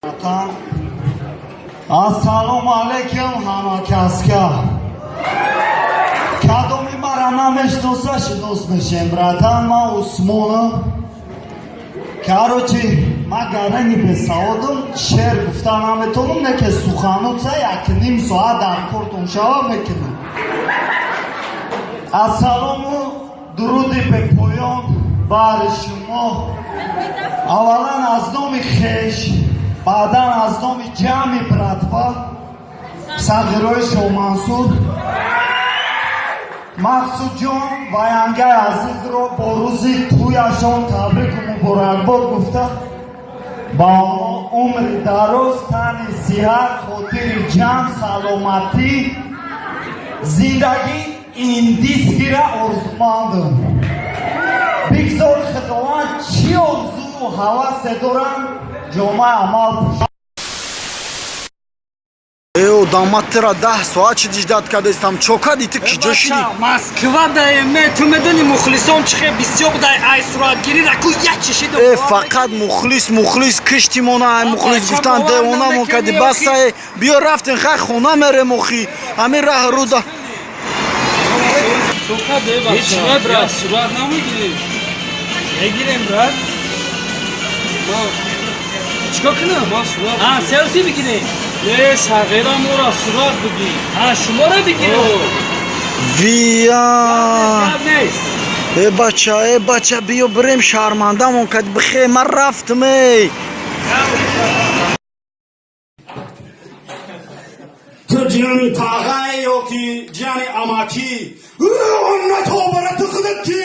Братан, ассалому алайкум ҳама каска. Кадоми мара намешноса, шинос мешем, братан. Ман Усмонам. Короче, ман гарани бесаводам, шеър гуфта наметонам, не ки сухануца як ним соат дар кортон шава мекунам. Ассалому дуруди бепоён баҳри шумо. Аввалан аз номи хеш, баъдан аз номи ҷамъи братва, сағирои Шоҳмансур, Мақсудҷон ва янгаи азизро бо рӯзи тӯяшон табрику муборакбод гуфта, ба онҳо умри дароз, тани сиҳат, хотири ҷамъ, саломатӣ, зиндагии индискира орзумандам. Бигзор Худованд чӣ орзуву ҳавасе доранд, ҷомаи амал пӯшад. Э, одама, тира 10 соат чи ждать кардестам. Чо кади ту, ки ҷо шидӣ? Москва даеме, ту медони, мухлисон чӣ хел бисёр будай, ай суратгирӣ раку як чишиду. Э, фақат мухлис, мухлис киштимона, ай мухлис гуфтан девонамон кади. Басае, биё, рафтем, хай, хона мерем. Охи, ҳамин раҳ руда. Ҳеч не, брат, сурат намегирем. Мегирем, брат. Чикор кунам? А, селфи бигирем? Не, сағира, моро сурат бигир. А, шуморо бигирем. Вия. Гап нест. Э, бача, э, бача, биё бирем, шармандамон кади. Бихе, ман рафтам, эй. Ту ҷияни тағае ё ки ҷияни амакӣ? Натобара, ту худат кӣ?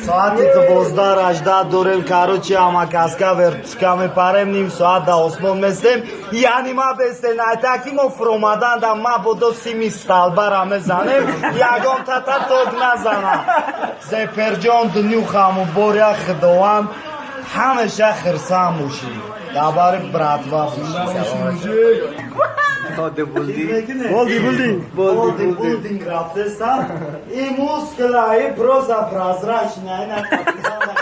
Соати 12:18 дорем. Короче, ҳамакаска вертушка мепарем, ним соат да осмон местем. Яъни ма бестенайтаки мо фуромадан да мабодо сими столбара мезанем, ягон тата ток назана. Зеперҷон, дунюхаму боря, Худованд ҳамеша хирсанд бошӣ, дар бари братва. Бодибилдинг, бодибилдинг рафтеса, и мускула, и просто прозрачная. Ина капитана.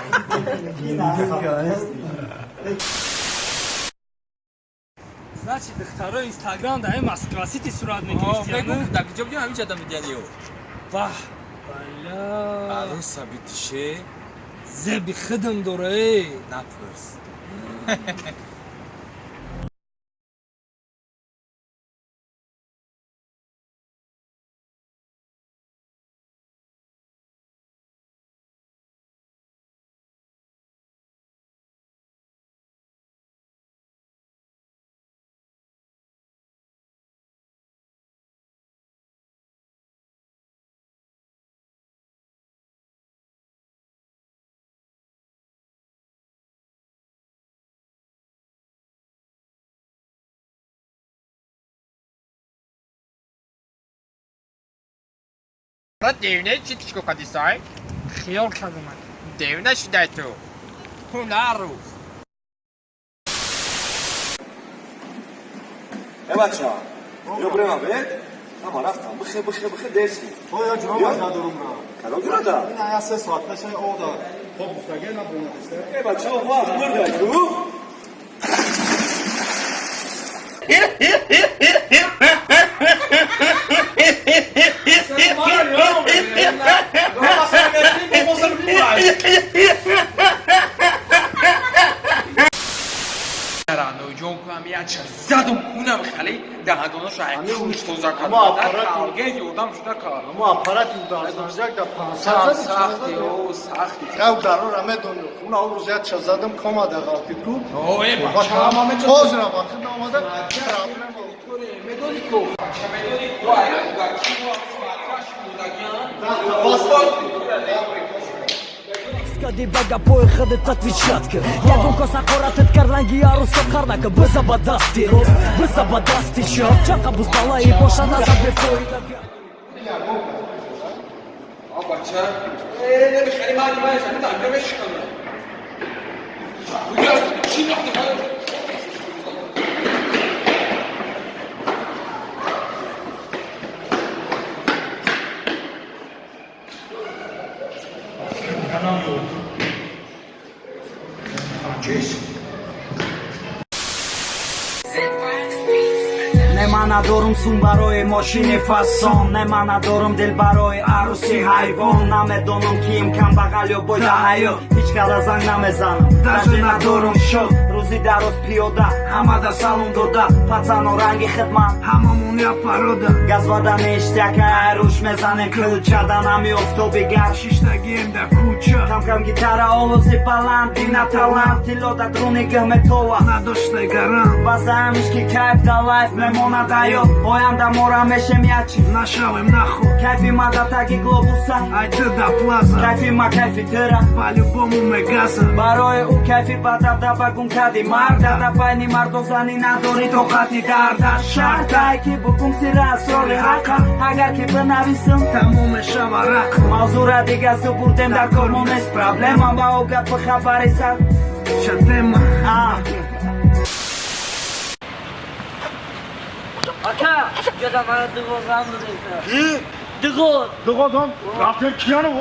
Значит, духтарои Инстаграм дар Москва Сити сурат мегирифтиян. Дар куҷо будем, ҳаминҷа дамидиани ё? Баҳ, баля. Аруса битише. Зеби хидм дора, э. Напурс. Брат, девне чи чико кадисай? Хиёл кардам. Девна шидай ту. Ҳунару. Э, бача, ё брема бед? Ама рафтам, бихе, бихе, бихе, дер шид. Оя ҷура надорум ра. Кадом ҷурата? Ина я 3 соат пешаи ода хоб гуфтаге на бомадиста. Э, бача, вақт бурдай ку? Пулш тоза кард. Ама аппарат- Алген ёрдам шуда кард. Ама аппарати ударзанҷак да 500 зади, Сахти, о, сахти. Яв дарора медони. Хуна он рӯз як ча задам комада ғалтид ку. О, э, бача, ама метонӣ. Ҳозира вақт омада. Медонӣ ку? Бача, медонӣ ку? Ай, ки мо смотряш будагиан. Скади ба гапои худат отвечатка. Ягон кос ҳақоратат кард, ранги арӯсо қарнака. Биза ба дасти рост, биза ба дасти чап. Чақа бузбалаи боша назар бефоида. А, бача. Э, намехари, мани, мани, замин анга мешиканам. Чӣ рафта? Не, ман надорум сум барои мошини фасон, не, ман надорум дил барои арӯси ҳайвон. Намедонам кием, камбағал ё бой да ҳаёт. Ҳеҷ када занг намезанам, даже надорум шод. Рӯзи дароз пиёда ҳамада салом дода. Пацано ранги хидмат, Ҳамамон як парода. Газвада ништяка, айрӯш мезанем кӯчада. Нами офтоби гарм, Шиштагием да кӯча. Кам-кам гитара, овози баланд, дина талант. Тилло да друни гметова. Надоштай гарам. Базаамиш ки кайф да лайф мемонад аёт. Оянда мора мешем ячи. Нашавем нахуй. Кайфи ма да таги глобуса. Ай ты да плаза. Кайфи ма кайфи тира. По-любому мегаза. Барои ӯ кайфи ба дабдаба гум кади марда. Да байни марду зани надорӣ тоқати дарда. Шартай ки бугум сира асрори ҳақа. Агар ки бинависам, Тамом мешава рақм. Мавзура дига супурдем, дар кор мо нест проблема. Ба ӯ гапи хабари сар Шатема. А. Ака, ҷода мана дуғозам додеса. Ки? Дуғоз. Дуғозам? Рафтем кияну?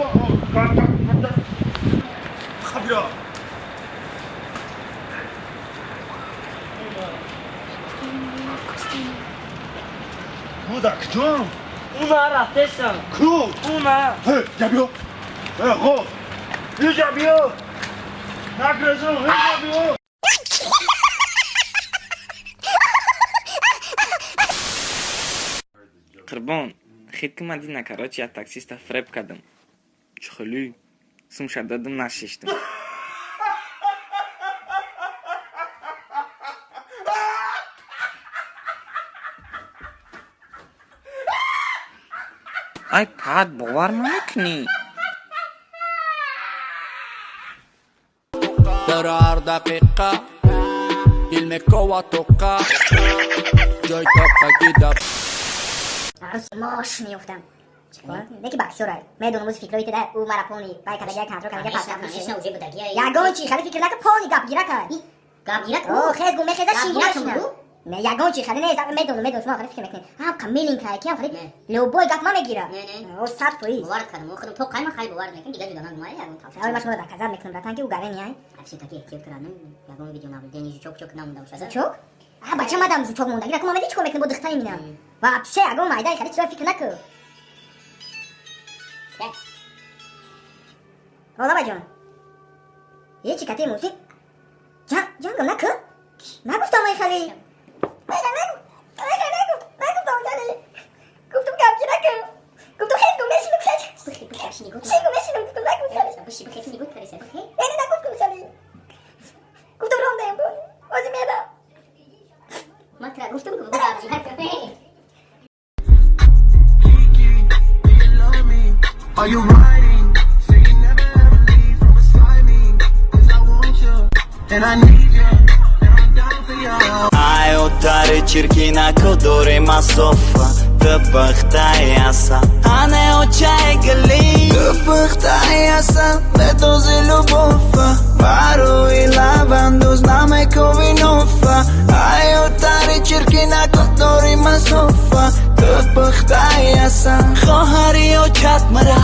Хабира. Куда, куҷом? Уна рафтесам. Ку? Уна. Ҳе, ҷа биё. Э, ғоз. Иҷа биё. Накрезон, иҷа биё. Қурбон, хит ки ман дина, короче, я таксиста фреб кардам. Чхулю сумша дадам, нашиштам. Ай пад, бовар намекунӣ. Дар ҳар дақиқа дил мекова тоқа ҷой тоқагӣ да. Арӯс мош меёфтам. Неки боксёра. Медонам, узи фикрои тида ӯ мара полный вай кардагия, контрол кардагия, пас. Ягон чи хали фикр нака, полный гапгирак. Гапгирак? О, хез гум мехеза, шингу Гапгирак мешина. бу? Не, ягон чи хали нест, медонам, медонам, шумо хали фикр мекунед. Ҳам камилинка, ки ҳам хали любой гап ма мегира. Не, не. О, 100%. Боварат кардам, худам то қайма хали боварат мекунам, дигар ҷудо нагумай ягон тавсия. Ой, ма шумо доказать мекунам, братан, ки ӯ гарени ай. Все-таки эҳтиёт кардам, ягон видео наблюдение, жучок чок намонда бошад. Жучок? А, бача мадам жучок монда. Гира, ку мамеди чикор мекунем бо духтари минам? Вообще, ягон майдаи хали чизо фикр наку. Ҳола баҷон. Е чи кати мусик? Ҷангам наку? Нагуфтам ай хали. Нагуфтам хали. Гуфтам гапги наку. Гуфтам хез гум мешинам хез. Бихе, бихе, шини гуфт. Шингу мешинам, гуфтам нагуфт хали. Биши, бихе, шини гуфт кариса, бихе. Не, не нагуфтам хали. Гуфтам ром даем бо. Ози медам. Ма тра гуфтам ку гапгирак. Are you riding? Say you never ever leave from beside me. 'Cause I want you, and I need you, and I'm down for you. Ай отари чирки нако дори масофа. Тъпахтай аса, а не очай гали. Тъпахтай аса, медози любовта. Барои лавандоз намекови нофа. Ай отари чирки нако дори масофа. Тъпахтай аса. Хоҳари очат мара.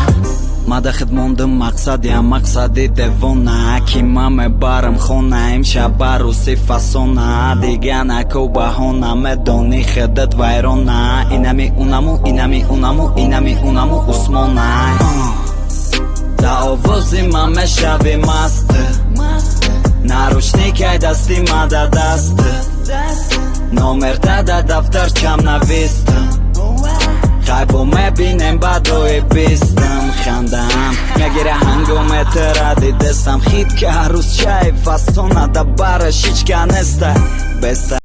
Мада худ мондам мақсад, я мақсади девона, ки ман мебарам хона имшаб арӯси фасона. Дига нако баҳона, медонӣ худат вайрона. Инами унаму, инами унаму, инами унаму Усмона. Да овози ман мешави маст. Наручникай дасти ма да даст. Номерта да дафтарчам навистам. Хайбо мебинем бадои бистам. Хандаам мегира ҳангоме тра дидесам. Хит ки ҳаррӯз чай фасона да бара шичка неста беста.